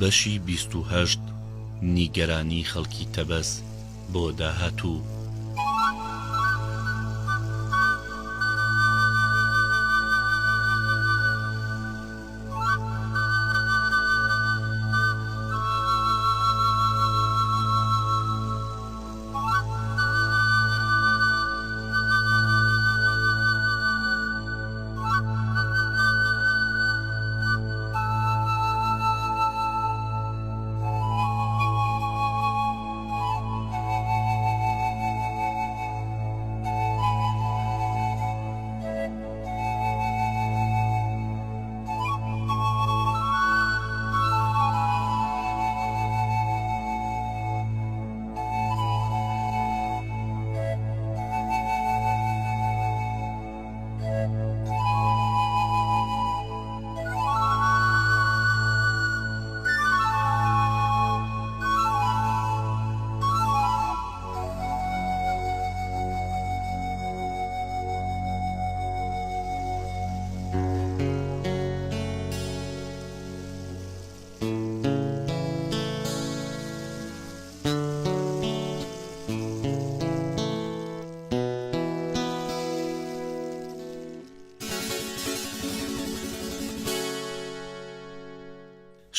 بەشی 28 نیگەرانی خەڵکی تەبەس بۆ داهاتوو.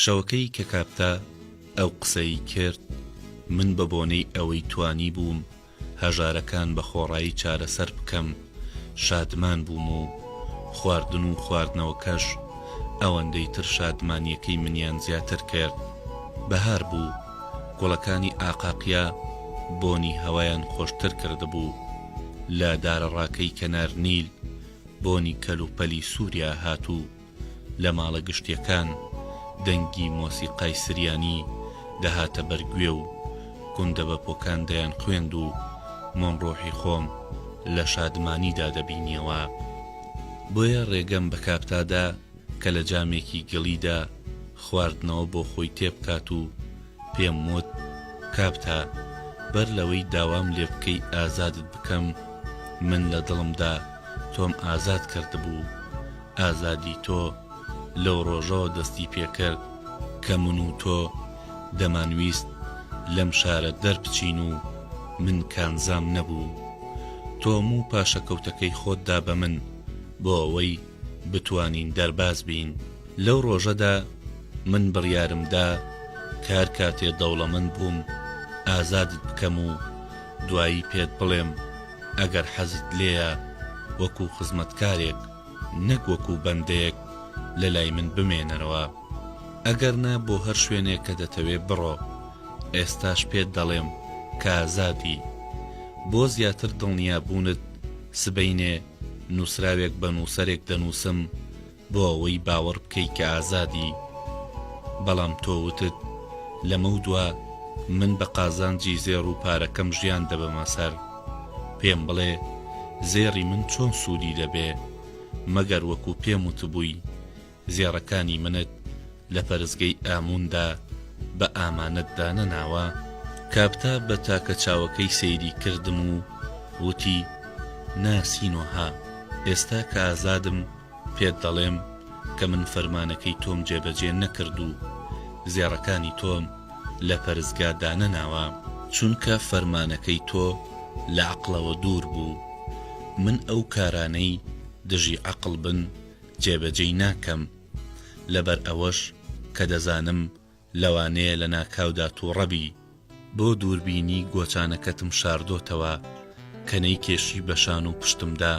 شەوەکەی کە کاپتا ئەو قسەی کرد، من بە بۆنەی ئەوەی توانیبووم هەژارەکان بە خۆڕایی چارەسەر بکەم، شادمان بووم و خواردن و خواردنەوەکەش ئەوەندەی تر شادمانییەکەی منیان زیاتر کرد. بەهار بوو، گوڵەکانی ئاقاقیا بۆنی هەوایان خۆشتر کردبوو. لە دارەڕاکەی کەنار نیل بۆنی کەلوپەلی سووریا هات و لە ماڵە گشتیەکان دەنگی مۆسیقای سریانی دەهاتە بەر گوێ و گوندە بەپۆکان دەیانخوێند و من ڕۆحی خۆم لە شادمانیدا دەبینیەوە. بۆیە ڕێگەم بە کاپتا دا کە لە جامێکی گڵیدا خواردنەوە بۆ خۆی تێبکات و پێم وت، کاپتا بەر لەوەی داوام لێ بکەی ئازادت بکەم، من لە دڵمدا تۆم ئازاد کردبوو. ئازادی تۆ لەو ڕۆژەوە دەستی پێکرد کە من و تۆ دەمانویست لەم شارە دەربچین و من کانزام نەبوو. تۆ موو پاشەکەوتەکەی خۆت دا بە من بۆ ئەوەی بتوانین دەرباز بین. لەو ڕۆژەدا من بڕیارم دا کە هەر کاتێ دەوڵەمەند بووم ئازادت بکەم و دوایی پێت بڵێم ئەگەر حەزت لێیە وەکوو خزمەتکارێک نەک وەکوو بەندەیەک لە لای من بمێنەرەوە. ئەگەر نا بۆ هەر شوێنێ کە دەتەوێ بڕۆ. ئێستاش پێت دەڵێم کە ئازادی. بۆ زیاتر دڵنیا بوونت سبەینێ نووسراوێک بە نووسەرێک دەنووسم بۆ ئەوەی باوەڕ بکەی کە ئازادی. بەڵام تۆ وتت لەمەودوا من بە قازانجی زێڕ و پارەکەم ژیان دەبەمە سەر. پێم بڵێ زێڕی من چۆن سوودی دەبێ؟ مەگەر وەکو پێم وتبووی زێڕەکانی منت لە پەرستگەی ئامووندا بە ئامانەت دانەناوە؟ کاپتا بە تاکە چاوەکەی سەیری کردم و وتی، نا سینۆها، ئێستا کە ئازادم پێت دەڵێم کە من فەرمانەکەی تۆم جێبەجێ نەکرد و زێڕەکانی تۆم لە پەرستگا دانەناوە، چونکە فەرمانەکەی تۆ لە عەقڵەوە دوور بوو، من ئەو کارانەی دژی عەقڵ بن جێبەجێی ناکەم، لەبەر ئەوەش کە دەزانم لەوانەیە لەناکاودا تووڕە بی. بۆ دووربینی گۆچانەکەتم شاردۆتەوە کە نەیکێشی بە شان و پشتمدا.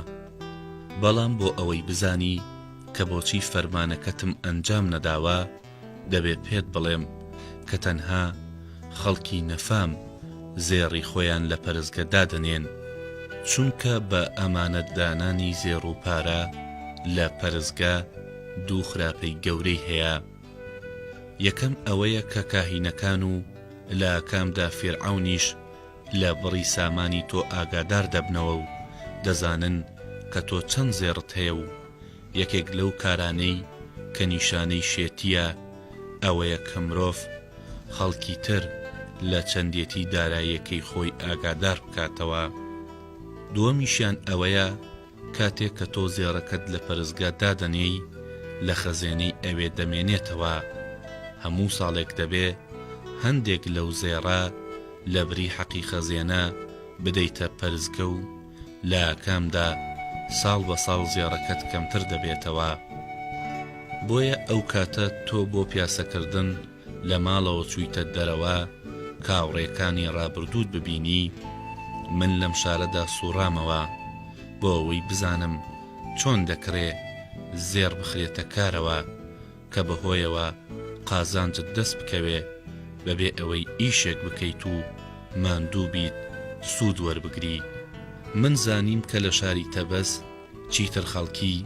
بەڵام بۆ ئەوەی بزانی کە بۆچی فەرمانەکەتم ئەنجام نەداوە، دەبێ پێت بڵێم کە تەنها خەڵکی نەفام زێڕی خۆیان لە پەرستگە دادەنێن، چونکە بە ئەمانەت دانانی زێڕ و پارە لە پەرستگە دوو خراپەی گەورەی هەیە. یەکەم ئەوەیە کە کاهینەکان و لە ئاکامدا فیرعەونیش لە بڕی سامانی تۆ ئاگادار دەبنەوە و دەزانن کە تۆ چەند زێڕت هەیە و یەکێک لەو کارانەی کە نیشانەی شێتییە ئەوەیە کە مرۆڤ خەڵکی تر لە چەندێتی داراییەکەی خۆی ئاگادار بکاتەوە. دووەمیشیان ئەوەیە کاتێک کە تۆ زێڕەکەت لە پەرستگا دادەنێی لە خەزێنەی ئەوێ دەمێنێتەوە. هەموو ساڵێک دەبێ هەندێک لەو زێڕە لە بری حەقی خەزێنە بدەیتە پەرستگە و لە ئاکامدا ساڵ بە ساڵ زێڕەکەت کەمتر دەبێتەوە. بۆیە ئەو کاتە تۆ بۆ پیاسەکردن لە ماڵەوە چوویتە دەرەوە کاوڕێکانی ڕابردووت ببینی، من لەم شارەدا سووڕامەوە بۆ ئەوەی بزانم چۆن دەکرێ زێڕ بخرێتە کارەوە کە بەهۆیەوە قازانجت دەست بکەوێ بەبێ ئەوەی ئیشێک بکەیت و ماندوو بیت سوود وەربگری. من زانیم کە لە شاری تەبەس چیتر خەڵکی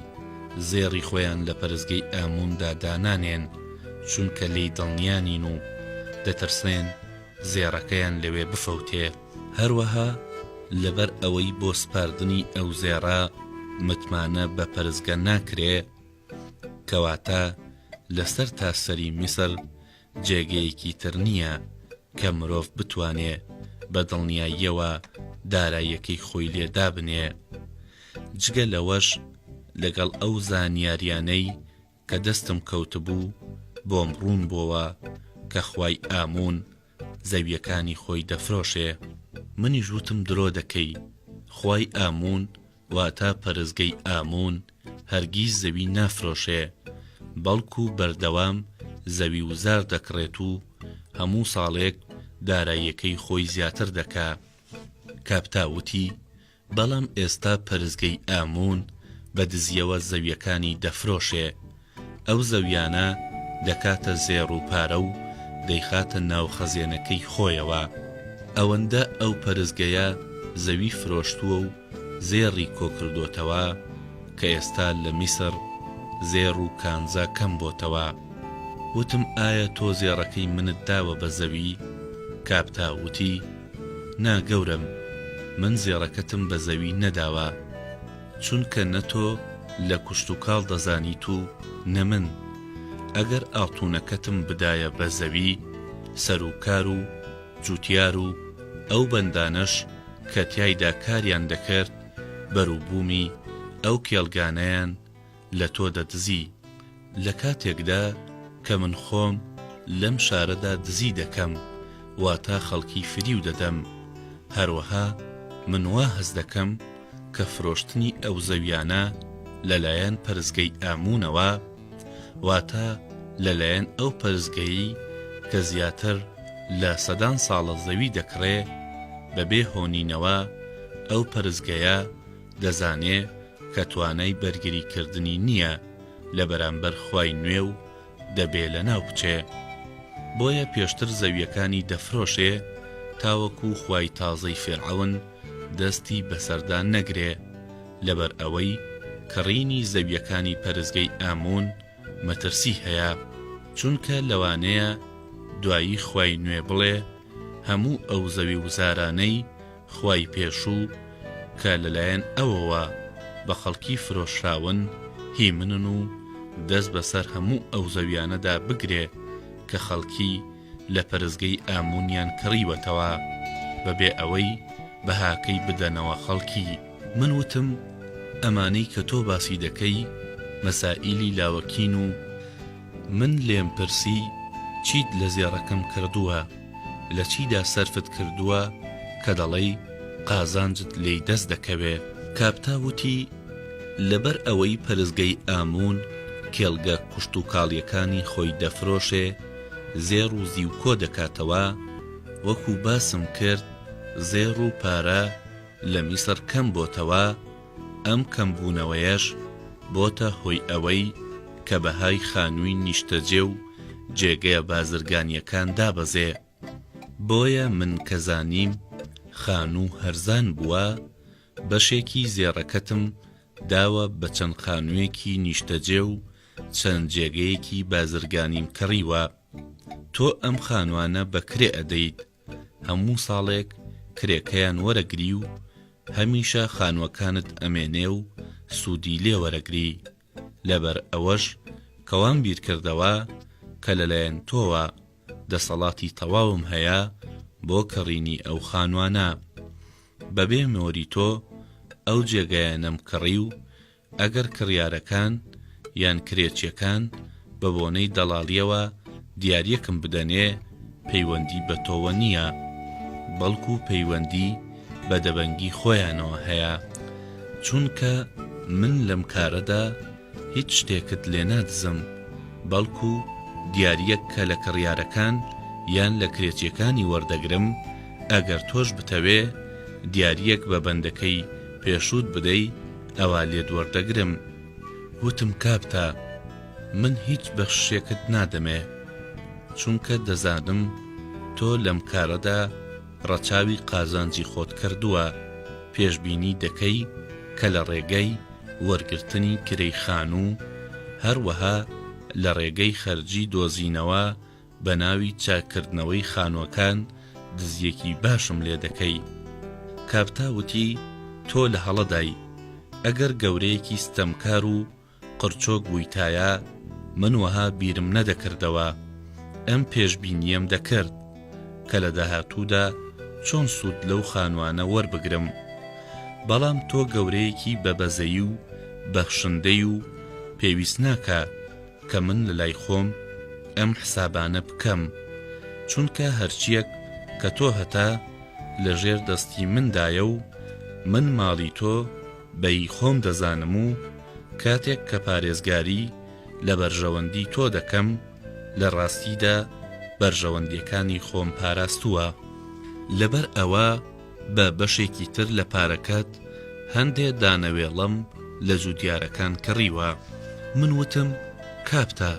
زێڕی خۆیان لە پەرستگەی ئامووندا دانانێن، چونکە لێی دڵنیا نین و دەترسێن زێڕەکەیان لەوێ بفەوتێ. هەروەها لەبەر ئەوەی بۆ سپاردنی ئەو زێڕە متمانە بە پەرستگە ناکرێ، کەواتە لە سەرتاسەری میسر جێگەیەکی تر نییە کە مرۆڤ بتوانێ بە دڵنیاییەوە داراییەکەی خۆی لێ دابنێ. جگە لەوەش لەگەڵ ئەو زانیاریانەی کە دەستم کەوتبوو بۆم ڕوون بۆوە کە خوای ئاموون زەویەکانی خۆی دەفرۆشێ. منیش وتم درۆ دەکەی، خوای ئاموون واتە پەرستگەی ئاموون هەرگیز زەوی نافرۆشێ، بەڵکو بەردەوام زەوی و زار دەکڕێت و هەموو ساڵێک داراییەکەی خۆی زیاتر دەکا. کاپتا وتی، بەڵام ئێستا پەرستگەی ئاموون بە دزییەوە زەوییەکانی دەفرۆشێ. ئەو زەویانە دەکاتە زێڕ و پارە و دەیخاتە ناو خەزێنەکەی خۆیەوە. ئەوەندە ئەو پەرستگەیە زەوی فرۆشتووە و زێڕی کۆکردۆتەوە کە ئێستا لە میسر زێڕ و کانزا کەم بۆتەوە. وتم ئایا تۆ زێڕەکەی منت داوە بە زەوی؟ کاپتا وتی، نا گەورەم، من زێڕەکەتم بە زەوی نەداوە. چونکە نە تۆ لە کوشتوکاڵ دەزانیت و نە من، ئەگەر ئاڵتوونەکەتم بدایە بە زەوی، سەروکار و جوتیار و ئەو بەندانەش کە تیایدا کاریان دەکرد، بەروبوومی ئەو کێڵگانەیان لە تۆ دەدزی، لە کاتێکدا کە من خۆم لەم شارەدا دزی دەکەم، واتە خەڵکی فریو دەدەم، هەروەها من وا هەست دەکەم کە فرۆشتنی ئەو زەویانە لەلایەن پەرستگەی ئاموونەوە، واتە لەلایەن ئەو پەرستگەیەی کە زیاتر لە سەدان ساڵە زەوی دەکڕێ، بەبێ هۆنینەوە ئەو پەرستگەیە دەزانێ کە توانای بەرگری کردنی نییە لە بەرامبەر خوای نوێ و دەبێ لەناو بچێ. بۆیە پێشتر زەویەکانی دەفرۆشێ تاوەکو خوای تازەی فیرعەون دەستی بەسەردا نەگرێ، لەبەر ئەوەی کڕینی زەویەکانی پەرستگەی ئاموون مەترسی هەیە، چونکە لەوانەیە دوایی خوای نوێ بڵێ هەموو ئەو زەوی وزارانەی خوای پێشوو کە لەلایەن ئەوەوە بە خەڵکی فرۆشراون هی منن و دەست بەسەر هەموو ئەو زەویانەدا بگرێ کە خەڵکی لە پەرستگەی ئاموونیان کڕیوەتەوە بەبێ ئەوەی بەهاکەی بدەنەوە خەڵکی. من وتم ئەمانەی کە تۆ باسی دەکەی مەسائیلی لاوەکین و من لێم پرسی چیت لە زێڕەکەم کردووە؟ لە چیدا سەرفت کردووە کە دەڵێی قازانجت لێی دەست دەکەوێ؟ کاپتا وتی، لەبەر ئەوەی پەرستگەی ئاموون کێڵگە کوشتوکاڵییەکانی خۆی دەفرۆشێ، زێڕ و زیو کۆ دەکاتەوە، وەکو باسم کرد زێڕ و پارە لە میسڕ کەم بۆتەوە، ئەم کەمبوونەوەیەش بۆتە هۆی ئەوەی کە بەهای خانووی نیشتەجێ و جێگەیە بازرگانییەکان دابەزێ. بۆیە من کە زانیم خانوو هەرزان بووە، بەشێکی زێڕەکەتم داوە بە چەند خانوویەکی نیشتەجێ و چەند جێگەیەکی بازرگانیم کڕیوە. تۆ ئەم خانووانە بە کرێ ئەدەیت، هەموو ساڵێک کرێکەیان وەرەگری و هەمیشە خانووەکانت ئەمێنێ و سوودی لێ وەرەگری، لەبەر ئەوەش کە وام بیرکردەوە کە لەلایەن تۆوە دەسەڵاتی تەواوم هەیە بۆ کڕینی ئەو خانووانە. بەبێ مۆری تۆ ئەو جێگایانەم کڕی و ئەگەر کڕیارەکان یان کرێچیەکان بە بۆنەی دەڵاڵیەوە. دیاریەکم بدەنێ پەیوەندی بە تۆوە نییە، بەڵکو پەیوەندی بە دەبەنگی خۆیانەوە هەیە، چونکە من لەم کارەدا هیچ شتێکت لێ نادزم، بەڵکو دیاریەک کە لە کڕیارەکان یان لە کرێچیەکانی وەردەگرم، ئەگەر تۆش بتەوێ دیاریەک بە بەندەکەی پێشووت بدەی ئەوا لێت وەردەگرم. وتم کاپتە من هیچ بەخششێکت نادەمێ، چونکە دەزانم تۆ لەم کارەدا ڕەچاوی قازانجی خۆت کردووە، پێشبینی دەکەی کە لە ڕێگەی وەرگرتنی کرێی خانوو، هەروەها لە ڕێگەی خەرجی دۆزینەوە بە ناوی چاککردنەوەی خانووەکان دزییەکی باشم لێ دەکەی. کاپتا وتی، تۆ لە هەڵەدای. ئەگەر گەورەیەکی ستەمکار و قرچۆک بوویتایە، من وەها بیرم نەدەکردەوە. ئەم پێشبینییەم دەکرد کە لە داهاتوودا چۆن سوود لەو خانووانە وەربگرم. بەڵام تۆ گەورەیەکی بە بەزەیی و بەخشندەی و پێویست ناکا کە من لە لای خۆم ئەم حسابانە بکەم، چونکە هەرچییەک کە تۆ هەتە لە ژێر دەستی مندایە و من ماڵی تۆ بە ی خۆم دەزانم و کاتێک کە پارێزگاری لە بەرژەوەندی تۆ دەکەم لە ڕاستیدا بەرژەوەندیەکانی خۆم پاراستووە. لەبەر ئەوە بە بەشێکی تر لە پارەکەت هەندێ دانەوێڵەم لە جوتیارەکان کڕیوە. من وتم کاپتە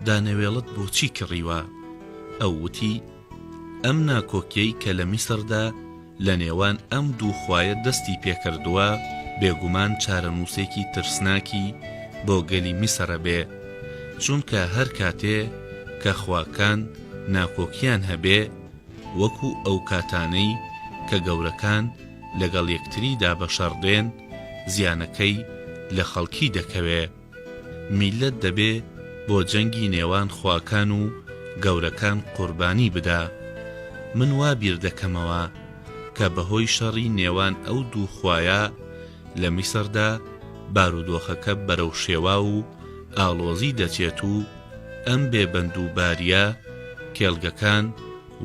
دانەوێڵت بۆچی کڕیوە؟ ئەو وتی ئەم ناکۆکیەی کە لە میسردا لە نێوان ئەم دوو خوایە دەستی پێکردووە، بێگومان چارەنووسێکی ترسناکی بۆ گەلی میسر ئەبێ، چونکە هەر کاتێ کە خواکان ناکۆکیان هەبێ، وەکو ئەو کاتانەی کە گەورەکان لەگەڵ یەکتریدا بەشەڕ دێن، زیانەکەی لە خەڵکی دەکەوێ. میللەت دەبێ بۆ جەنگی نێوان خواکان و گەورەکان قوربانی بدا. من وا بیر دەکەمەوە کە بەهۆی شەڕی نێوان ئەو دوو خوایە لە میسردا بارودۆخەکە بەرەو شێواو و ئاڵۆزی دەچێت و ئەم بێ بەند و باریە کێڵگەکان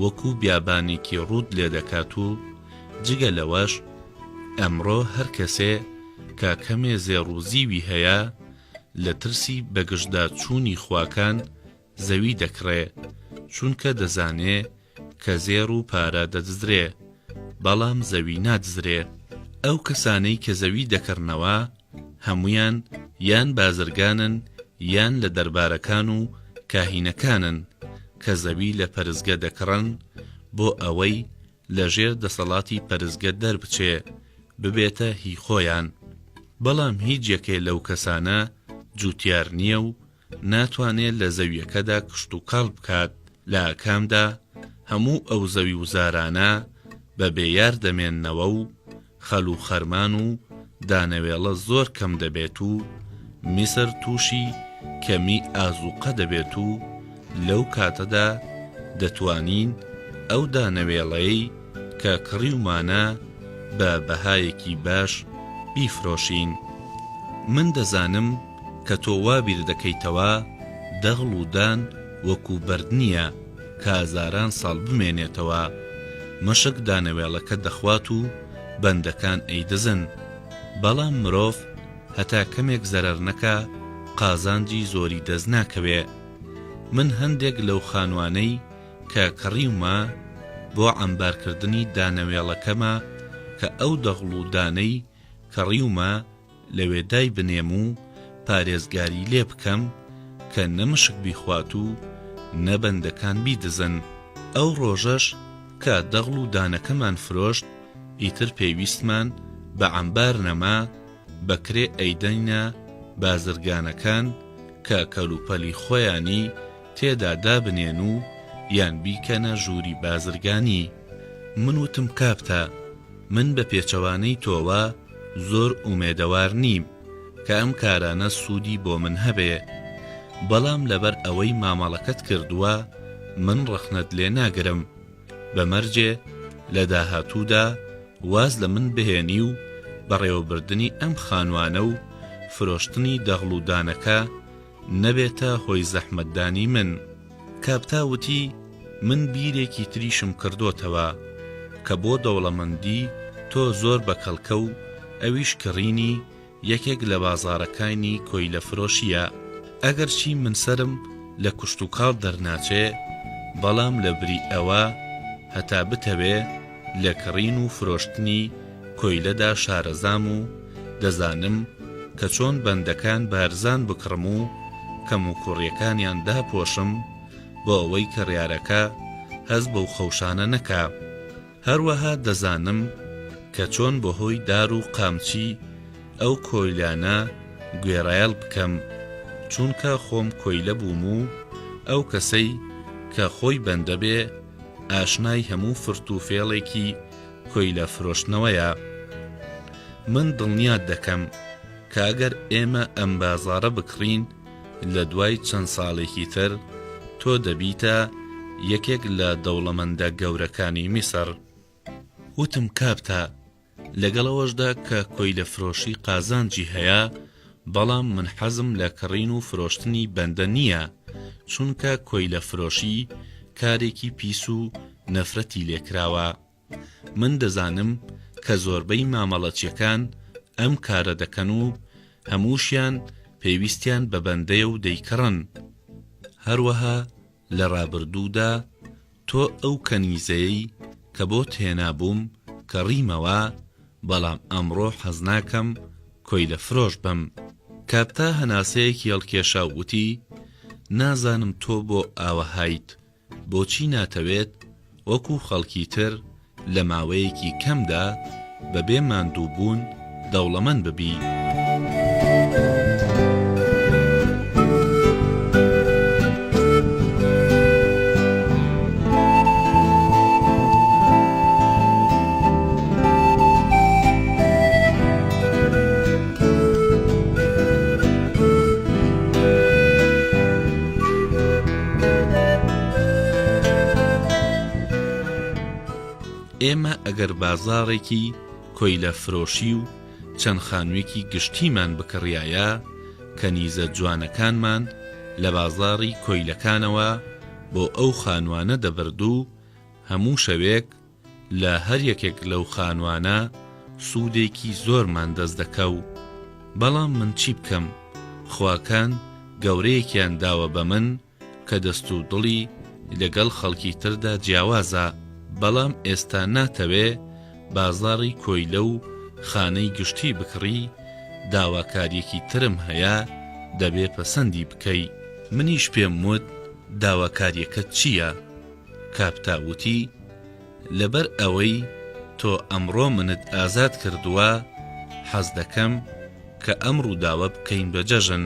وەکو بیابانێکی ڕووت لێدەکات و جگە لەوەش ئەمڕۆ هەر کەسێ کە کەمێ زێڕ و زیوی هەیە، لە ترسی بەگژدا چوونی خواکان زەوی دەکڕێ، چونکە دەزانێ کە زێڕ و پارە دەدزرێ، بەڵام زەوی نادزرێ. ئەو کەسانەی کە زەوی دەکڕنەوە، هەموویان یان بازرگانن یان لە دەربارەکان و کاهینەکانن کە زەوی لە پەرستگە دەکڕن بۆ ئەوەی لە ژێر دەسەڵاتی پەرستگە دەربچێ ببێتە هی خۆیان بەڵام هیچ یەکێ لەو کەسانە جوتیار نییە و ناتوانێ لە زەویەکەدا کشتوکاڵ بکات لە ئاکامدا هەموو ئەو زەوی وزارانە بە بێیار دەمێننەوە و خەل و خەرمان و دانەوێڵە زۆر کەم دەبێت و میسر تووشی کەمی ئازووقە دەبێت و لەو کاتەدا دەتوانین ئەو دانەوێڵەی کە کڕیومانە بە بەهایەکی باش بیفرۆشین. من دەزانم کە تۆ وا بیر دەکەیتەوە دەغڵ و دان وەکوو بەرد نییە، کە هەزاران ساڵ بمێنێتەوە، مشک دانەوێڵەکە دەخوات و بەندەکان ئەیدزن. بەڵام مرۆڤ هەتا کەمێک زەرەر نەکا قازانجی زۆری دەست ناکەوێ. من هەندێک لەو خانوانەی کە کڕیومە بۆ عەمبارکردنی دانەوێڵەکەمە کە ئەو دەغڵ و دانەی کڕیومە لەوێ دایبنێم و پارێزگاری لێ بکەم کە نە مشک بیخوات و نە بەندەکان بیدزن. ئەو ڕۆژەش کە دەغڵ و دانەکەمان فرۆشت ئیتر پێویستمان بە عەمبار نەما، بە کرێ ئەیدەینە بازرگانەکان کە کەلوپەلی خۆیانی تێدا دابنێن و یان بیکەنە ژووری بازرگانی. من وتم کاپتە من بە پێچەوانەی تۆوە زۆر ئومێدەوار نیم کە ئەم کارانە سوودی بۆ من هەبێ بەڵام لەبەر ئەوەی مامەڵەکەت کردووە من ڕەخنەت لێ ناگرم بە مەرجێ لە داهاتوودا واز لە من بهێنی و بەڕێوەبردنی ئەم خانوانە و فرۆشتنی دەغڵ و دانەکە نەبێتە هۆی زەحمەتدانی من. کاپتا وتی، من بیرێکی تریشم کردۆتەوە کە بۆ دەوڵەمەندی تۆ زۆر بەکەڵکە و ئەویش کڕینی یەکێک لە بازاڕەکانی کۆیلە فرۆشییە. ئەگەرچی من سەرم لە کوشتوکاڵ دەرناچێ، بەڵام لە بری ئەوە هەتا بتەوێ لە کڕین و فرۆشتنی کۆیلەدا شارەزام و دەزانم کە چۆن بەندەکان بەرزان بکڕم و کەموکوڕیەکانیان داپۆشم بۆ ئەوەی کڕیارەکە هەست بەو خەوشانە نەکا. هەروەها دەزانم کە چۆن بەهۆی دار و قامچی ئەو کۆیلانە گوێڕایەڵ بکەم، چونکە خۆم کۆیلە بووم و ئەو کەسەی کە خۆی بەندە بێ ئاشنای هەموو فرت و فێڵێکی کۆیلە فرۆشتنەوەیە. من دڵنیات دەکەم کە ئەگەر ئێمە ئەم بازاڕە بکڕین، لە دوای چەند ساڵێکی تر تۆ دەبیتە یەکێک لە دەوڵەمەندە گەورەکانی میسر. وتم کاپتا، لەگەڵ ئەوەشدا کە کۆیلە فرۆشی قازانجی هەیە، بەڵام من حەزم لە کڕین و فرۆشتنی بەندە نییە، چونکە کۆیلە فرۆشی کارێکی پیس و نەفرەتی لێکراوە. من دەزانم کە زۆربەی مامەڵەچیەکان ئەم کارە دەکەن و هەمووشیان پێویستیان بە بەندەیە و دەیکڕن. هەروەها لە ڕابردوودا تۆ ئەو کەنیزەیەی کە بۆت هێنابووم کڕیمەوە، بەڵام ئەمڕۆ حەزناکەم کۆیلە فرۆش بم. کاپتا هەناسەیەکی هەڵکێشا و وتی، نازانم تۆ بۆ ئاوەهایت، بۆچی ناتەوێت وەکو خەڵکی تر لە ماوەیەکی کەمدا بەبێ ماندووبوون دەوڵەمەند ببی؟ ئێمە ئەگەر بازاڕێکی کۆیلە فرۆشی و چەند خانوویەکی گشتیمان بکڕیایە، کەنیزە جوانەکانمان لە بازاڕی کۆیلەکانەوە بۆ ئەو خانووانە دەبرد و هەموو شەوێک لە هەر یەکێک لەو خانوانە سوودێکی زۆرمان دەست دەکەو. بەڵام من چی بکەم؟ خواکان گەورەیەکیان داوە بە من کە دەست و دڵی لەگەڵ خەڵکی تردا جیاوازە، بەڵام ئێستا ناتەوێ بازاڕی کۆیلە و خانەی گشتی بکڕی، داواکاریەکی ترم هەیە دەبێ پەسەندی بکەی. منیش پێم وت داواکاریەکەت چییە؟ کاپتا وتی، لەبەر ئەوەی تۆ ئەمڕۆ منت ئازاد کردووە، حەز دەکەم کە ئەم ڕووداوە بکەین بە جەژن.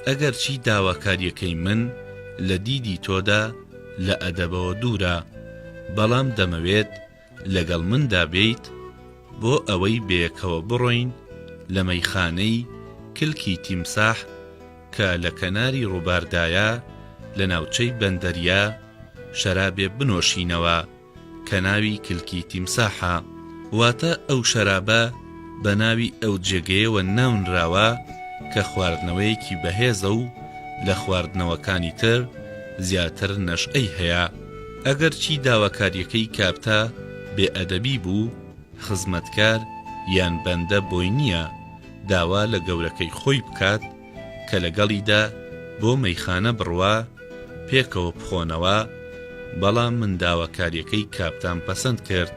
ئەگەرچی داواکارییەکەی من لە دیدی تۆدا لە ئەدەبەوە دوورە، بەڵام دەمەوێت لەگەڵ مندا بێیت بۆ ئەوەی بەیەکەوە بڕۆین لە مەیخانەی کلکی تیمساح کە لە کەناری ڕووباردایە لە ناوچەی بەندەریە شەرابێ بنۆشینەوە کە ناوی کلکی تیمساحە واتە ئەو شەرابە بە ناوی ئەو جێگەیەوە ناونراوە کە خواردنەوەیەکی بەهێزە و لە خواردنەوەکانی تر زیاتر نەشئەی هەیە. ئەگەرچی داواکارییەکەی کاپتا بێ ئەدەبی بوو، خزمەتکار یان بەندە بۆی نییە داوا لە گەورەکەی خۆی بکات کە لەگەڵیدا بۆ مەیخانە بڕوا پێکەوە بخۆنەوە، بەڵام من داواکارییەکەی کاپتام پەسەند کرد،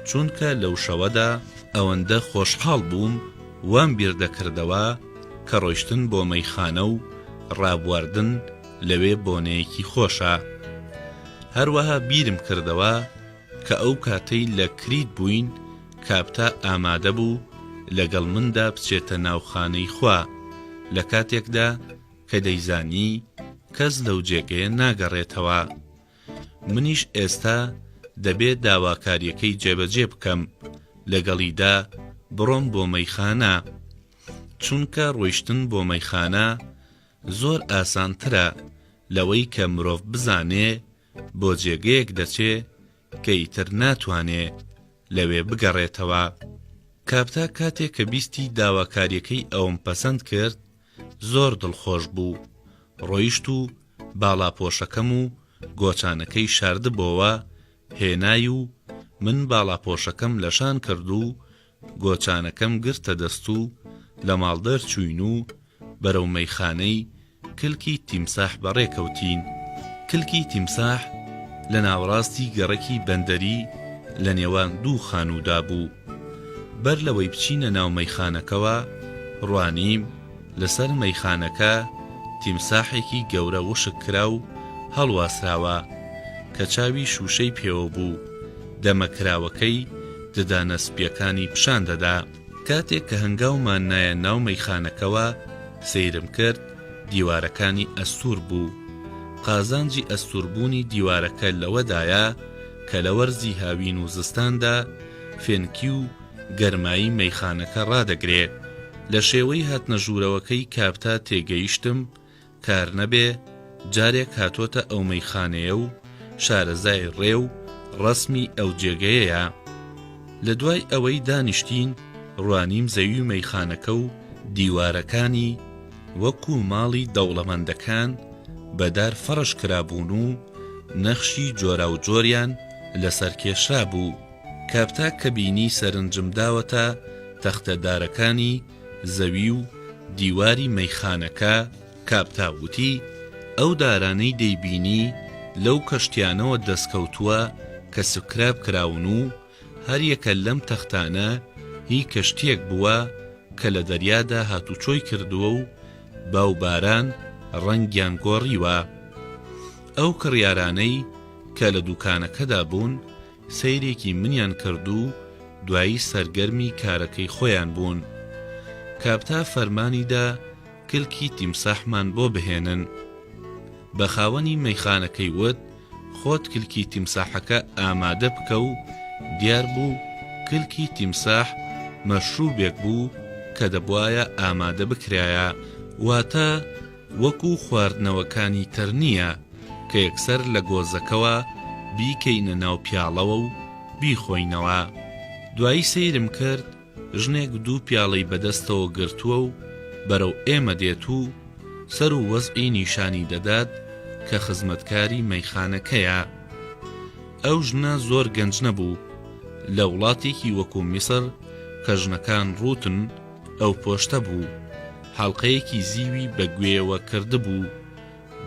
چونکە لەو شەوەدا ئەوەندە خۆشحاڵ بووم وام بیردەکردەوە کە ڕۆیشتن بۆ مەیخانە و ڕابواردن لەوێ بۆنەیەکی خۆشە. هەروەها بیرم کردەوە کە ئەو کاتەی لە کریت بووین کاپتا ئامادە بوو لەگەڵ مندا بچێتە ناو خانەی خوا لە کاتێکدا کە دەیزانی کەس لەو جێگەیە ناگەڕێتەوە. منیش ئێستا دەبێ داواکارییەکەی جێبەجێ بکەم لەگەڵیدا بڕۆم بۆ مەیخانە. چونکە ڕۆیشتن بۆ مەیخانە زۆر ئاسانترە لەوەی کە مرۆڤ بزانێ بۆ جێگەیەک دەچێ کە ئیتر ناتوانێ لەوێ بگەڕێتەوە. کاپتا کاتێ کە بیستی داواکاریەکەی ئەوم پەسەند کرد زۆر دڵخۆش بوو. ڕۆیشت و. باڵاپۆشەکەم و گۆچانەکەی شاردبۆوە هێنای و من باڵاپۆشەکەم لەشان کرد و گۆچانەکەم گرتە دەست و لە ماڵ دەرچووین و بەرەو مەیخانەی کلکی تیمساح بەڕێ کەوتین. کلکی تیمساح لە ناوەڕاستی گەڕەکی بەندەری لە نێوان دوو خانوودا بوو. بەر لەوەی بچینە ناو مەیخانەکەوە ڕوانیم لەسەر مەیخانەکە تیمساحێکی گەورە وشک کرا و هەڵواسراوە کە چاوی شووشەی پێوە بوو، دەمە کراوەکەی ددانە سپییەکانی پیشان دەدا. کاتێک کە هەنگاومان نایە ناو مەیخانەکەوە، سەیرم کرد دیوارەکانی ئەستوور بوو. قازانجی ئەستووربوونی دیوارەکە لەوەدایە کە لە وەرزی هاوین و زستاندا فێنکی و گەرمایی مەیخانەکە ڕادەگرێ. لە شێوەی هاتنە ژوورەوەکەی کاپتا تێگەیشتم کار نەبێ جارێک هاتۆتە ئەو مەیخانەیە و شارەزای ڕێ و ڕەسمی ئەو جێگەیەیە. لە دوای ئەوەی دانیشتین ڕوانیم زەوی مەیخانەکە و دیوارەکانی وەکوو ماڵی دەوڵەمەندەکان بە دار فەڕش کرابوون و نەخشی جۆراوجۆریان لەسەر کێشرابوو. کاپتا کە بینی سەرنجم داوەتە تەختە دارەکانی زەوی و دیواری مەیخانەکە، کاپتا وتی، ئەو دارانەی دەیبینی لەو کەشتیانەوە دەستکەوتووە کە سکراب کراون و هەریەکە لەم تەختانە هی کەشتییەک بووە کە لە دەریادا هاتوچۆی کردووە و با و باران ڕەنگیان گۆڕیوە. ئەو کڕیارانەی کە لە دوکانەکەدا بوون سەیرێکی منیان کرد و دوایی سەرگەرمی کارەکەی خۆیان بوون. کاپتا فەرمانی دا کلکی تیمساحمان بۆ بهێنن. بە خاوەنی مەیخانەکەی وت خۆت کلکی تیمساحەکە ئامادە بکە و دیار بوو کلکی تیمساح مەشروبێک بوو کە دەبوایە ئامادە بکرایە. واتە وەکو خواردنەوەکانی تر نییە کە یەکسەر لە گۆزەکەوە بیکەینە ناو پیاڵەوە و بیخۆینەوە. دوایی سەیرم کرد ژنێک دوو پیاڵەی بەدەستەوە گرتووە و بەرەو ئێمە دێت و سەر و وەزعی نیشانی دەدات کە خزمەتکاری مەیخانەکەیە. ئەو ژنە زۆر گەنج نەبوو، لە وڵاتێکی وەکو میسر کە ژنەکان ڕووتن، ئەو پۆشتە بوو، حەڵقەیەکی زیوی بە گوێیەوە کردبوو،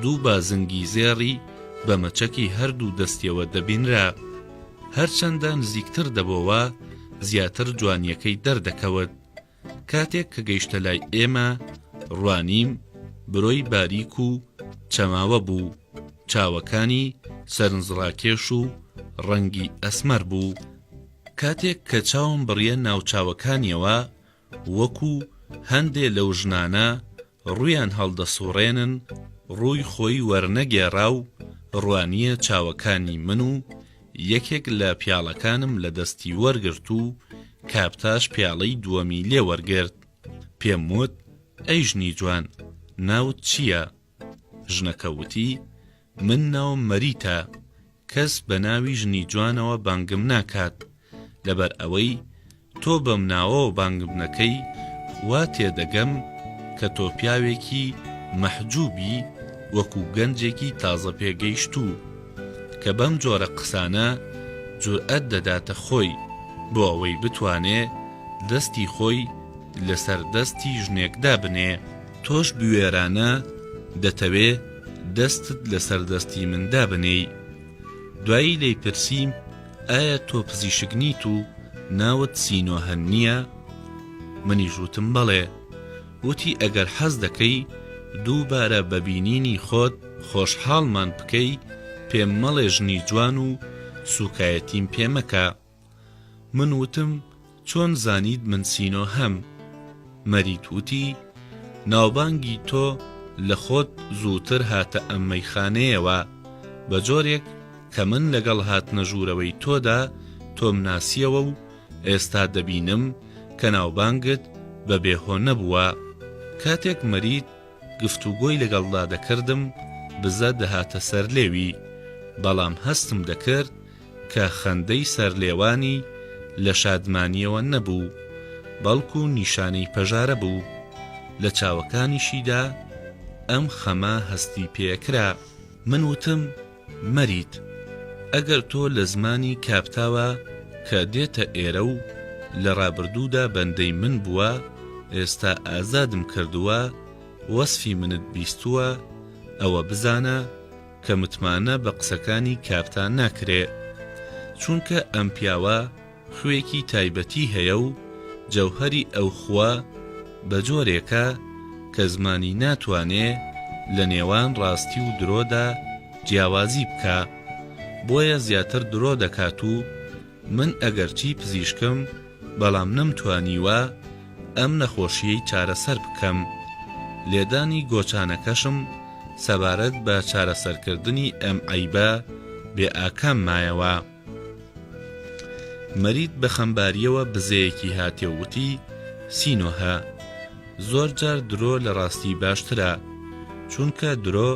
دوو بازنگی زێڕی بە مەچەکی هەردوو دەستیەوە دەبینرا. هەرچەندە نزیکتر دەبۆوە، زیاتر جوانییەکەی دەردەکەوت. کاتێک کە گەیشتە لای ئێمە، ڕوانیم برۆی باریک و چەماوە بوو، چاوەکانی سەرنجڕاکێش و ڕەنگی ئەسمەر بوو. کاتێک کە چاوم بڕیە ناوچاوەکانیەوە وەکو هەندێ لەو ژنانە ڕوویان هەڵدەسوڕێنن ڕووی خۆی وەرنەگێڕا و ڕوانیە چاوەکانی من و یەکێک لە پیاڵەکانم لە دەستی وەرگرت و کاپتاش پیاڵەی دووەمی لێ وەرگرت پێم وت ئەی ژنی جوان ناوت چییە؟ ژنەکە وتی من ناوم مەریتە کەس بە ناوی ژنی جوانەوە بانگم ناکات، لەبەر ئەوەی تۆ بەم ناوەوە بانگم دەکەی وا تێدەگەم کە تۆ پیاوێکی مەحجوبی وەکو گەنجێکی تازە پێگەیشتوو کە بەم جۆرە قسانە جورئەت دەداتە خۆی بۆ ئەوەی بتوانێ دەستی خۆی لەسەر دەستی ژنێک دابنێ. تۆش بوێرانە دەتەوێ دەستت لەسەر دەستی من دابنێی. دوایی لێی پرسیم ئایا تۆ پزیشک نیت و ناوت سینۆهە نییە؟ منیش وتم بەڵێ. وتی ئەگەر حەز دەکەی دووبارە بە بینینی خۆت خۆشحاڵمان بکەی پێم مەڵێ ژنی جوان و سووکایەتیم پێ مەکە. من وتم چۆن زانیت من سینۆ هەم؟ مەریت وتی ناوبانگی تۆ لە خۆت زووتر هاتە ئەم مەیخانەیەوە، بە جۆرێک کە من لەگەڵ هاتنە ژوورەوەی تۆدا تۆم ناسیەوە و ئێستا دەبینم کە ناوبانگت بە بێ هۆ نەبووە. کاتێک مەریت گفتوگۆی لەگەڵدا دەکردم بزە دەهاتە سەر لێوی، بەڵام هەستم دەکرد کە خەندەی سەر لێوانی لە شادمانییەوە نەبوو، بەڵکو نیشانەی پەژارە بوو، لە چاوەکانیشیدا ئەم خەمە هەستی پێکرا. من وتم، مەریت، ئەگەر تۆ لە زمانی کاپتاوە کە دێتە ئێرە و لە ڕابردوودا بەندەی من بووە، ئێستا ئازادم کردووە، وەسفی منت بیستووە، ئەوە بزانە کە متمانە بە قسەکانی کاپتا ناکرێ. چونکە ئەم پیاوە خوێکی تایبەتی هەیە و جەوهەری ئەو خووە بە جۆرێکە کە زمانی ناتوانێ لە نێوان ڕاستی و درۆدا جیاوازی بکا بۆیە زیاتر درۆ دەکات و من ئەگەرچی پزیشکم بەڵام نەمتوانیوە ئەم نەخۆشیەی چارەسەر بکەم لێدانی گۆچانەکەشم سەبارەت بە چارەسەرکردنی ئەم عەیبە بێ ئاکام مایەوە. مەرید بە خەمبارییەوە بزەیەکی هاتێ و وتی، سینۆهە، زۆر جار درۆ لە ڕاستی باشترە، چونکە درۆ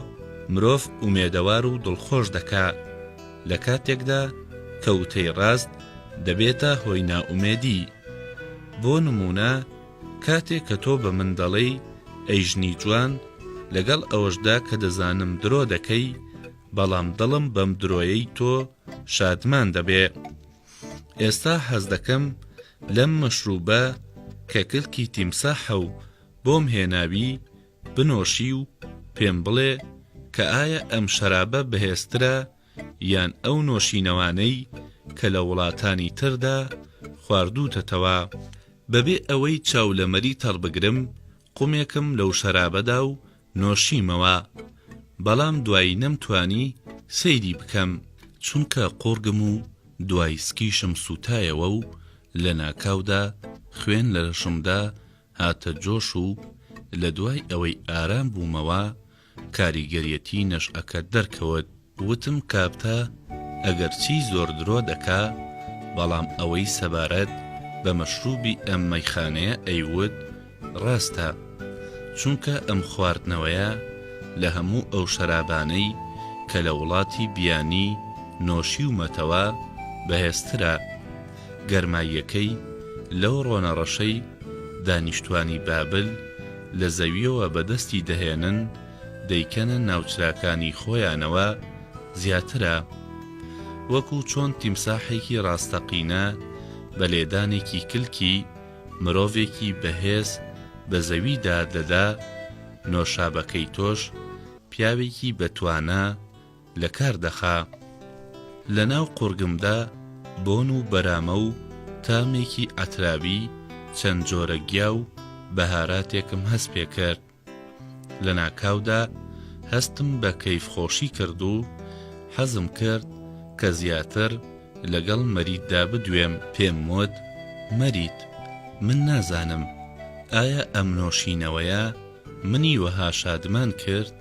مرۆڤ ئومێدەوار و دڵخۆش دەکا، لە کاتێکدا کە وتەی ڕاست دەبێتە هۆی نائومێدی. بۆ نموونە کاتێ کە تۆ بە من دەڵێی ئەی ژنی جوان، لەگەڵ ئەوەشدا کە دەزانم درۆ دەکەی، بەڵام دڵم بەم درۆیەی تۆ شادمان دەبێ. ئێستا حەز دەکەم لەم مەشروبە کە کلکی تیمساحە و بۆم هێناوی بنۆشی و پێم بڵێ کە ئایا ئەم شەرابە بەهێزترە یان ئەو نۆشینەوانەی کە لە وڵاتانی تردا خواردووتەتەوە. بەبێ ئەوەی چاو لە مەری تەڕ بگرم قومێکم لەو شەرابەدا و نۆشیمەوە بەڵام دوایی نەمتوانی سەیری بکەم، چونکە قوڕگم و دوای سکیشم سوتایەوە و لەناکاودا خوێن لە لەشمدا هاتە جۆش و لە دوای ئەوەی ئارام بوومەوە کاریگەریەتی نەشئەکە دەرکەوت. وتم کاپتا ئەگەرچی زۆر درۆ دەکا بەڵام ئەوەی سەبارەت بە مەشروبی ئەم مەیخانەیە ئەیوت ڕاستە چونکە ئەم خواردنەوەیە لە هەموو ئەو شەرابانەی کە لە وڵاتی بیانی نۆشیومەتەوە بەهێزترە گەرماییەکەی لەو ڕۆنە ڕەشەی دانیشتوانی بابل لە زەویەوە بەدەستی دەهێنن دەیکەنە ناوچراکانی خۆیانەوە زیاترە. وەکو چۆن تیمساحێکی ڕاستەقینە بە لێدانێکی کلکی مرۆڤێکی بەهێز بە زەویدا دەدا، نۆشابەکەی تۆش پیاوێکی بەتوانا لە کار دەخا. لە ناو قوڕگمدا بۆن و بەرامە و تامێکی عەتراوی چەند جۆرە گیا و بەهاراتێکم هەست پێ کرد. لەناکاودا هەستم بە کەیفخۆشی کرد و حەزم کرد کە زیاتر لەگەڵ مەریددا بدوێم. پێم وت، مەرید، من نازانم ئایا ئەم نۆشینەوەیە منی وەها شادمان کرد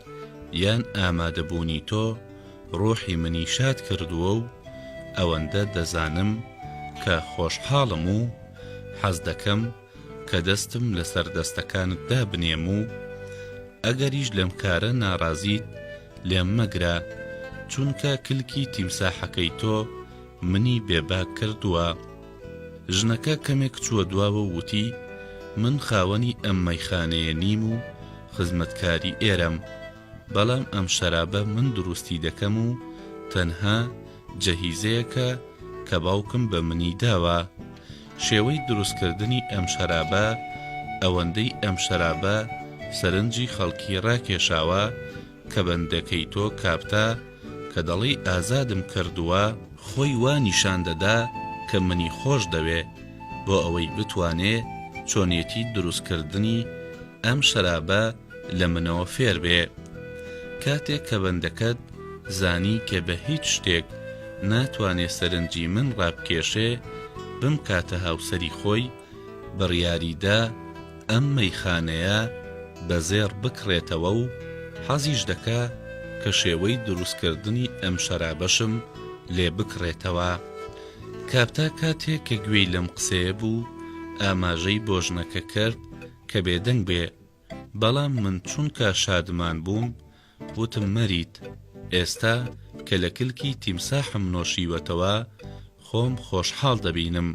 یان ئامادەبوونی تۆ ڕۆحی منی شاد کردووە و ئەوەندە دەزانم کە خۆشحاڵم و حەز دەکەم کە دەستم لەسەر دەستەکانت دابنێم و ئەگەریش لەم کارە ناڕازیت لێم مەگرە، چونکە کلکی تیمساحەکەی تۆ منی بێباک کردووە. ژنەکە کەمێک چووە دواوە و وتی، من خاوەنی ئەم مەیخانەیە نیم و خزمەتکاری ئێرەم، بەڵام ئەم شەرابە من دروستی دەکەم و تەنها جەهیزەیەکە کە باوکم بە منی داوە. شێوەی دروستکردنی ئەم شەرابە ئەوەندەی ئەم شەرابە سەرنجی خەڵکی ڕاکێشاوە کە بەندەکەی تۆ کاپتا کە دەڵێی ئازادم کردووە، خۆی وا نیشان دەدا کە منی خۆش دەوێ بۆ ئەوەی بتوانێ چۆنێتی دروستکردنی ئەم شەرابە لە منەوە فێر بێ. کاتێک کە بەندەکەت زانی کە بە هیچ شتێک ناتوانێ سەرنجی من ڕابکێشێ بمکاتە هاوسەری خۆی، بڕیاری دا ئەم مەیخانەیە بە زێڕ بکڕێتەوە و حەزیش دەکا کە شێوەی دروستکردنی ئەم شەرابەشم لێ بکڕێتەوە. کاپتا کاتێ کە گوێی لەم قسەیە بوو، ئاماژەی بۆ ژنەکە کرد کە بێدەنگ بێ، بەڵام من چونکە شادمان بووم وتم مەریت ئێستا کە لە کلکی تیمساحم نۆشیوەتەوە خۆم خۆشحاڵ دەبینم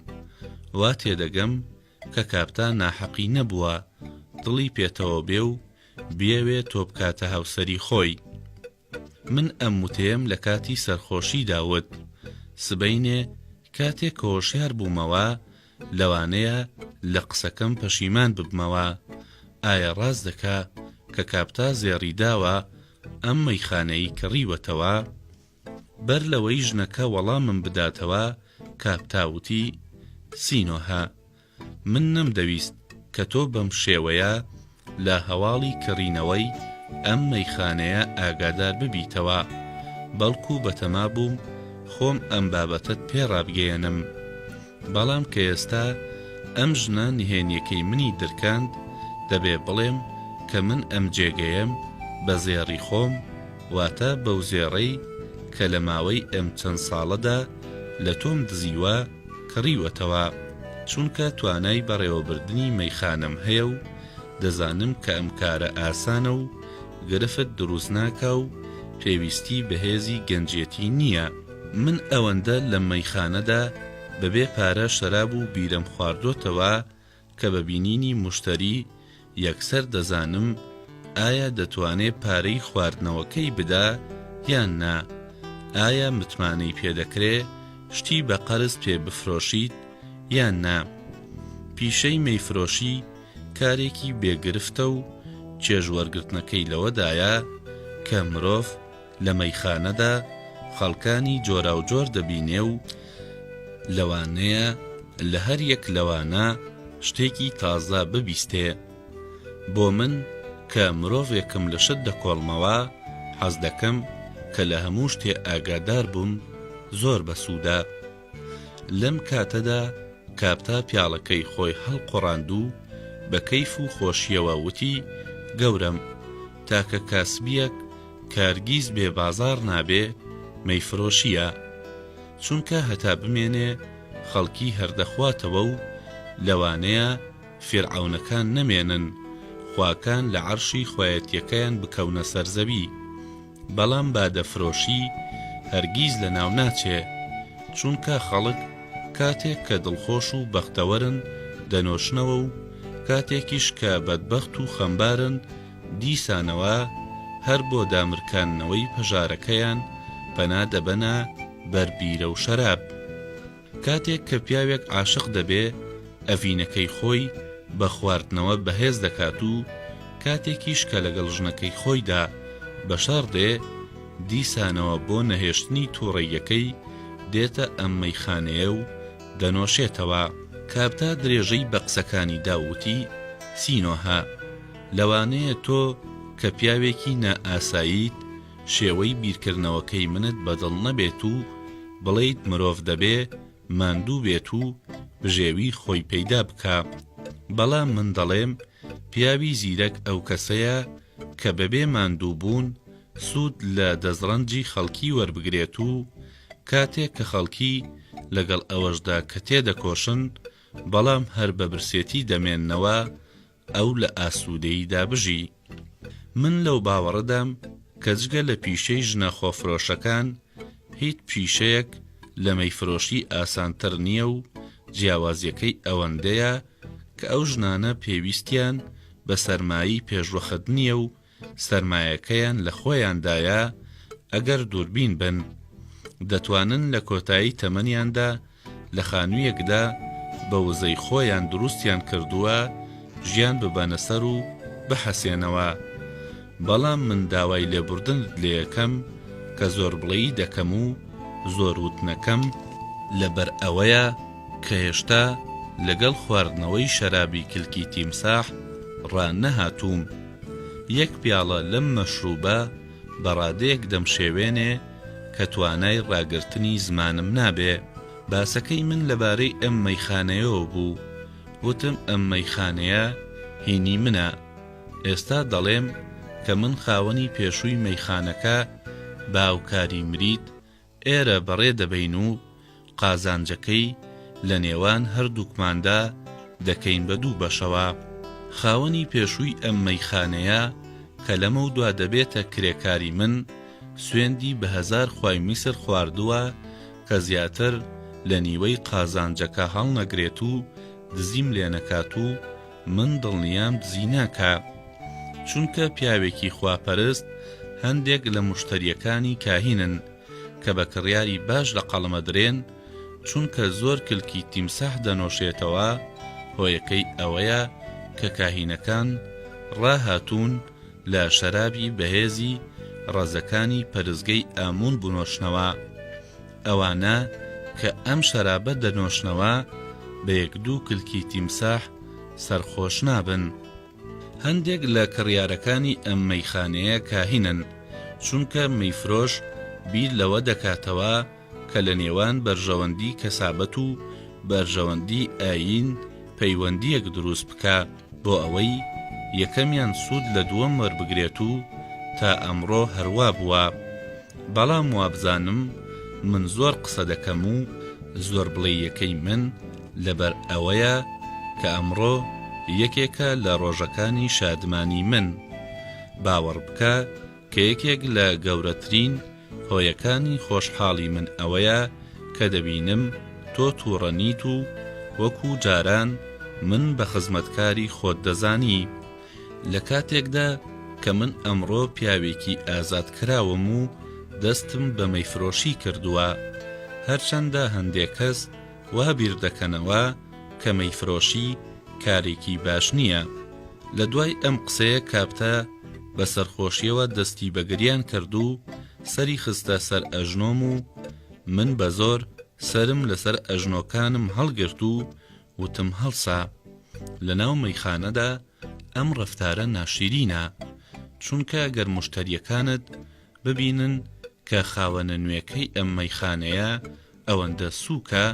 وا تێدەگەم کە کاپتا ناحەقی نەبووە دڵی پێتەوە بێ و بیەوێ تۆ بکاتە هاوسەری خۆی. من ئەم وتەیەم لە کاتی سەرخۆشیدا وت. سبەینێ کاتێک کە هۆشیار بوومەوە، لەوانەیە لە قسەکەم پەشیمان ببمەوە. ئایا ڕاست دەکا کە کاپتا زێڕی داوە ئەم مەیخانەی کڕیوەتەوە؟ بەر لەوەی ژنەکە وەڵامم بداتەوە، کاپتا وتی، سینۆهە، من نەمدەویست کە تۆ بەم شێوەیە لە هەواڵی کڕینەوەی ئەم مەیخانەیە ئاگادار ببیتەوە، بەڵکو بەتەما بووم خۆم ئەم بابەتەت پێ ڕابگەیەنم. بەڵام کە ئێستا ئەم ژنە نهێنیەکەی منی درکاند، دەبێ بڵێم کە من ئەم جێگەیەم بە زێڕی خۆم، واتە بەو زێڕەی کە لە ماوەی ئەم چەند ساڵەدا لە تۆم دزیوە، کڕیوەتەوە، چونکە توانای بەڕێوەبردنی مەیخانەم هەیە و دەزانم کە ئەم کارە ئاسانە و گرفت دروست ناکا و پێویستی بە هێزی گەنجێتی نییە. من ئەوەندە لەم مەیخانەدا بەبێ پارە شەراب و بیرەم خواردۆتەوە کە بە بینینی موشتەری یەکسەر دەزانم ئایا دەتوانێ پارەی خواردنەوەکەی بدا یان نا، ئایا متمانەی پێ دەکرێ شتی بە قەرز پێ بفرۆشیت یان نا. پیشەی مەیفرۆشی کارێکی بێ گرفتە و چێژ وەرگرتنەکەی لەوەدایە کە مرۆڤ لە مەیخانەدا خەڵکانی جۆراوجۆر دەبینێ و لەوانەیە لە هەر یەک لەوانە شتێکی تازە ببیستێ. بۆ من کە مرۆڤێکم لە شت دەکۆڵمەوە، حەز دەکەم کە لە هەموو شتێ ئاگادار بم، زۆر بەسوودە. لەم کاتەدا کاپتا پیاڵەکەی خۆی هەڵقوڕاند و بە کەیف و خۆشییەوە وتی، گەورەم، تاکە کاسبییەک کە هەرگیز بێ بازاڕ نابێ، مەیفرۆشییە. چونکە هەتا بمێنێ خەڵکی هەر دەخواتەوە و لەوانەیە فیرعەونەکان نەمێنن، خواکان لە عەرشی خوایەتییەکەیان بکەونە سەر زەوی. بەڵام بادەفرۆشی هەرگیز لەناو ناچێ، چونکە خەڵک کاتێک کە دڵخۆش و بەختەوەرن دەنۆشنەوە و کاتێکیش کە بەدبەخت و خەمبارن دیسانەوە هەر بۆ دامرکاندنەوەی پەژارەکەیان پەنا دەبەنە بەر بیرە و شەراب. کاتێک کە پیاوێک عاشق دەبێ ئەڤینەکەی خۆی بە خواردنەوە بەهێز دەکات و کاتێکیش کە لەگەڵ ژنەکەی خۆیدا بەشەڕ دێ دیسانەوە بۆ نەهێشتنی توڕەییەکەی دێتە ئەم مەیخانەیە و دەنۆشێتەوە. کاپتا درێژەی بە قسەکانی دا و وتی، سینۆهە، لەوانەیە تۆ کە پیاوێکی نائاساییت شێوەی بیرکردنەوەکەی منت بەدڵ نەبێت و بڵێیت مرۆڤ دەبێ ماندوو بێت و بژێوی خۆی پەیدا بکا بەڵام من دەڵێم پیاوی زیرەک ئەو کەسەیە کە بەبێ ماندوو بوون سوود لە دەستڕەنجی خەڵکی وەربگرێت و کاتێک کە خەڵکی لەگەڵ ئەوەشدا کە تێدەکۆشن بەڵام هەر بە برسێتی دەمێننەوە ئەو لە ئاسوودەییدا بژی. من لەو باوەڕەدام کە جگە لە پیشەی ژنە خۆفرۆشەکان هیچ پیشەیەک لە مەیفرۆشی ئاسانتر نییە و جیاوازیەکەی ئەوەندەیە کە ئەو ژنانە پێویستیان بە سەرمایی پێشوەخت نییە و سەرمایەکەیان لە خۆیاندایە ئەگەر دووربین بن دەتوانن لە کۆتایی تەمەنیاندا لە خانوویەکدا بە وزەی خۆیان دروستیان کردووە ژیان ببەنە سەر و بحەسێنەوە بەڵام من داوای لێبوردنت لێیەکەم کە زۆربڵێی دەکەم و زۆر وتنەکەم لەبەر ئەوەیە کە هێشتا لەگەڵ خواردنەوەی شەرابی کلکی تیمساح ڕانەهاتووم. یەک پیاڵە لەم مەشروبە بە ڕادەیەک دەمشێوێنێ کە توانای ڕاگرتنی زمانم نابێ. باسەکەی من لەبارەی ئەم مەیخانەیەوە بوو. وتم ئەم مەیخانەیە هینی منە. ئێستا دەڵێم کە من خاوەنی پێشووی مەیخانەکە بە هاوکاری مریت ئێرە بەڕێ دەبەین و قازانجەکەی لە نێوان هەردووکماندا دەکەین بە دوو بەشەوە. خاوەنی پێشووی ئەم مەیخانەیە کە لەمەودوا دەبێتە کرێکاری من، سوێندی بە هەزار خوای میسر خواردووە کە زیاتر لە نیوەی قازانجەکە هەڵنەگرێت و دزیم لێنەکات و من دڵنیام دزی ناکا. چونکە پیاوێکی خواپەرست. هەندێک لە موشتەرییەکانی کاهینن کە بە کڕیاری باش لە قەڵەمەدرێن چونکە زۆر کلکی تیمساح دەنۆشێتەوە، هۆیەکەی ئەوەیە کە کاهینەکان ڕاهاتوون لە شەرابی بەهێزی ڕەزەکانی پەرستگەی ئاموون بنۆشنەوە. ئەوانە کە ئەم شەرابە دەنۆشنەوە بە یەک دوو کلکی تیمساح سەرخۆش نابن. هەندێک لە کڕیارەکانی ئەم مەیخانەیە کاهینن، چونکە مەیفرۆش بیر لەوە دەکاتەوە کە لە نێوان بەرژەوەندی کەسابەت و بەرژەوەندی ئایین پەیوەندییەک دروست بکا بۆ ئەوەی یەکەمیان سوود لە دووەم وەربگرێت و تا ئەمڕۆ هەروا بووە. بەڵام وابزانم من زۆر قسە دەکەم و زۆربڵێییەکەی من لەبەر ئەوەیە کە ئەمڕۆ یەکێکە لە ڕۆژەکانی شادمانی من. باوەڕ بکە کە یەکێک لە گەورەترین هۆیەکانی خۆشحاڵی من ئەوەیە کە دەبینم تۆ تووڕە نیت و وەکوو جاران من بە خزمەتکاری خۆت دەزانی. لە کاتێکدا کە من ئەمڕۆ پیاوێکی ئازادکراوم و دەستم بە مەیفرۆشی کردووە. هەرچەندە هەندێ کەس وا بیر دەکەنەوە کە مەیفرۆشی کارێکی باش نییە. لە دوای ئەم قسەیە کاپتە بە سەرخۆشیەوە دەستی بە گریان کرد و سەری خستە سەر ئەژنۆم و من بە زۆر سەرم لەسەر ئەژنۆکانم هەڵگرت و وتم هەڵسە. لە ناو مەیخانەدا ئەم ڕەفتارە ناشیرینە، چونکە گەر موشتەریەکانت ببینن کە خاوەنە نوێکەی ئەم مەیخانەیە ئەوەندە سووکە،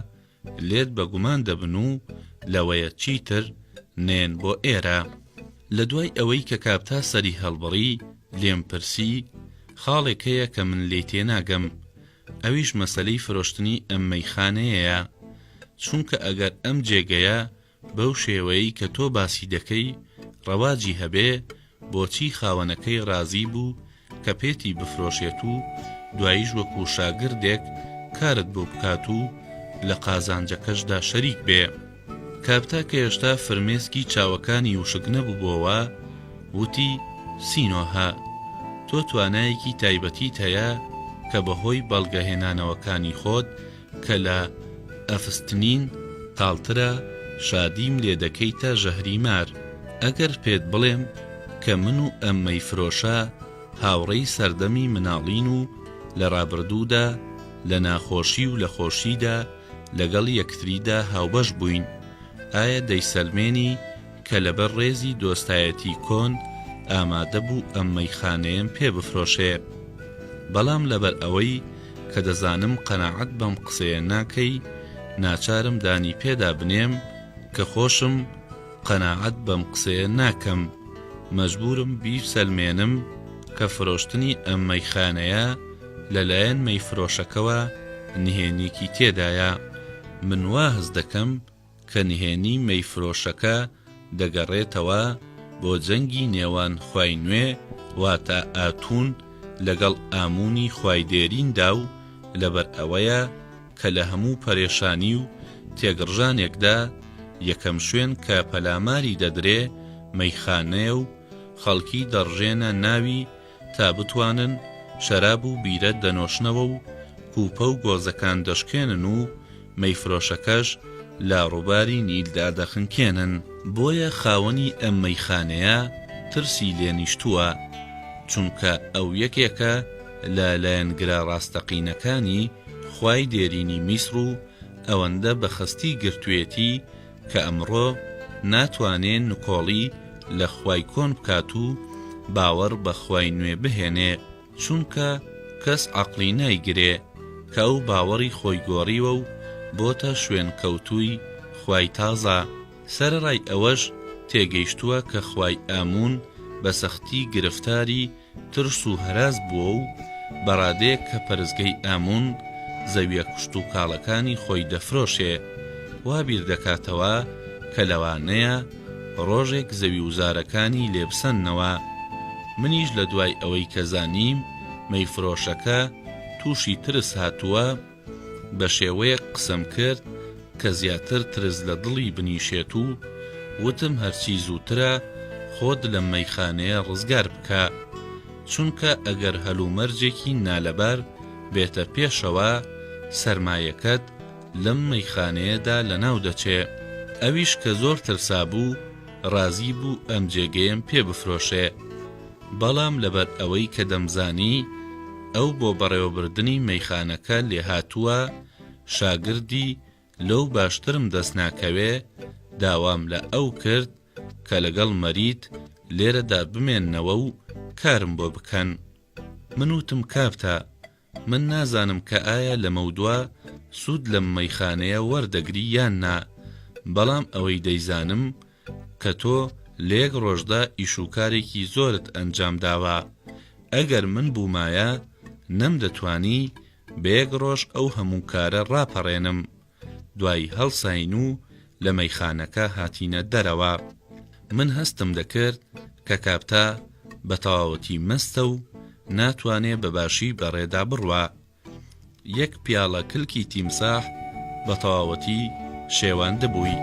لێت بە گومان دەبن و لەوەیە چیتر نەیەن بۆ ئێرە. لە دوای ئەوەی کە کاپتا سەری هەڵبڕی، لێم پرسی، خاڵێک هەیە کە من لێی تێناگەم، ئەویش مەسەلەی فرۆشتنی ئەم مەیخانەیەیە، چونکە ئەگەر ئەم جێگەیە بەو شێوەیەی کە تۆ باسی دەکەی ڕەواجی هەبێ بۆچی خاوەنەکەی ڕازی بوو کە پێتی بفرۆشێت و دواییش وەکو شاگردێک کارت بۆ بکات و لە قازانجەکەشدا شەریک بێ؟ کاپتا کە هێشتا فرمێسکی چاوەکانی وشک نەبووبۆوە وتی، سینۆهە، تۆ توانایەکی تایبەتیت هەیە کە بەهۆی بەڵگەهێنانەوەکانی خۆت کە لە ئەفستنین تاڵترە شادیم لێ دەکەیتە ژەهری مار. ئەگەر پێت بڵێم کە من و ئەم مەیفرۆشە هاوڕێی سەردەمی مناڵین و لە ڕابردوودا لە ناخۆشی و لە خۆشیدا لەگەڵ یەکتریدا هاوبەش بووین، ئایا دەیسەلمێنی کە لەبەر ڕێزی دۆستایەتی کۆن ئامادە بوو ئەم مەیخانەیەم پێ بفرۆشێ. بەڵام لەبەر ئەوەی کە دەزانم قەناعەت بەم قسەیە ناکەی، ناچارم دانی پێدا بنێم کە خۆشم قەناعەت بەم قسەیە ناکەم، مەجبوورم بیسەلمێنم کە فرۆشتنی ئەم مەیخانەیە لە لایەن مەیفرۆشەکەوە نهێنیەکی تێدایە. من وا هەست دەکەم کە نهێنی مەیفرۆشەکە دەگەڕێتەوە بۆ جەنگی نێوان خوای نوێ واتە ئاتوون لەگەڵ ئاموونی خوای دێریندا و لەبەر ئەوەیە کە لە هەموو پەرێشانی و تێگڕژانێکدا یەکەم شوێن کە پەلاماری دەدرێ مەیخانەیە و خەڵکی دەڕژێنە ناوی تا بتوانن شەراب و بیرە دەنۆشنەوە و کوپە و گۆزەکان دەشکێنن و مەیفرۆشەکەش لە ڕووباری نیلدا دەخنکێنن. بۆیە خاوەنی ئەم مەیخانەیە ترسی لێ نیشتووە، چونکە ئەو یەکێکە لە لایەنگرە ڕاستەقینەکانی خوای دێرینی میسر و ئەوەندە بە خەستی گرتوویەتی کە ئەمڕۆ ناتوانێ نکۆڵی لە خوای کۆن بکات و باوەڕ بە خوای نوێ بهێنێ، چونکە کەس عەقڵی نایگرێ کە ئەو باوەڕی خۆی گۆڕیوە و بۆتە شوێنکەوتووی خوای تازە. سەرەڕای ئەوەش تێگەیشتووە کە خوای ئاموون بە سەختی گرفتاری ترس و هەراس بووە و بە ڕادەیەک کە پەرستگەی ئاموون زەویە کشتوکاڵەکانی خۆی دەفرۆشێ وا بیر دەکاتەوە کە لەوانەیە ڕۆژێک زەویوزارەکانی لێ بسەننەوە. منیش لە دوای ئەوەی کە زانیم مەیفرۆشەکە تووشی ترس هاتووە، بە شێوەیەک قسەم کرد کە زیاتر ترس لە دڵی بنیشێت و وتم هەرچی زووترە خۆت لەم مەیخانەیە ڕزگار بکە. چونکە ئەگەر هەلومەرجێکی نالەبار بێتە پێشەوە سەرمایەکەت لەم مەیخانەیەدا لەناو دەچێ. ئەویش کە زۆر ترسابوو ڕازی بوو ئەم جێگەیەم پێ بفرۆشێ. بەڵام لەبەر ئەوەی کە دەمزانی ئەو بۆ بەڕێوەبردنی مەیخانەکە لێهاتووە شاگردی لەو باشترم دەست ناکەوێ، داوام لە ئەو کرد کە لەگەڵ مەریت لێرەدا بمێننەوە و کارم بۆ بکەن. من وتم کاپتە، من نازانم کە ئایا لەمەودوا سوود لەم مەیخانەیە وەردەگری یان نا، بەڵام ئەوەی دەیزانم کە تۆ لە یەک ڕۆژدا ئیشوکارێکی زۆرت ئەنجام داوە، ئەگەر من بوومایە نەمدەتوانی بە یەک ڕۆژ ئەو هەموو کارە ڕاپەڕێنم. دوایی هەڵساین و لە مەیخانەکە هاتینە دەرەوە. من هەستم دەکرد کە کاپتا بە تەواوەتی مەستە و ناتوانێ بە باشی بە ڕێدا بڕوا. یەک پیاڵە کلکی تیمساح بە تەواوەتی شێواندبووی.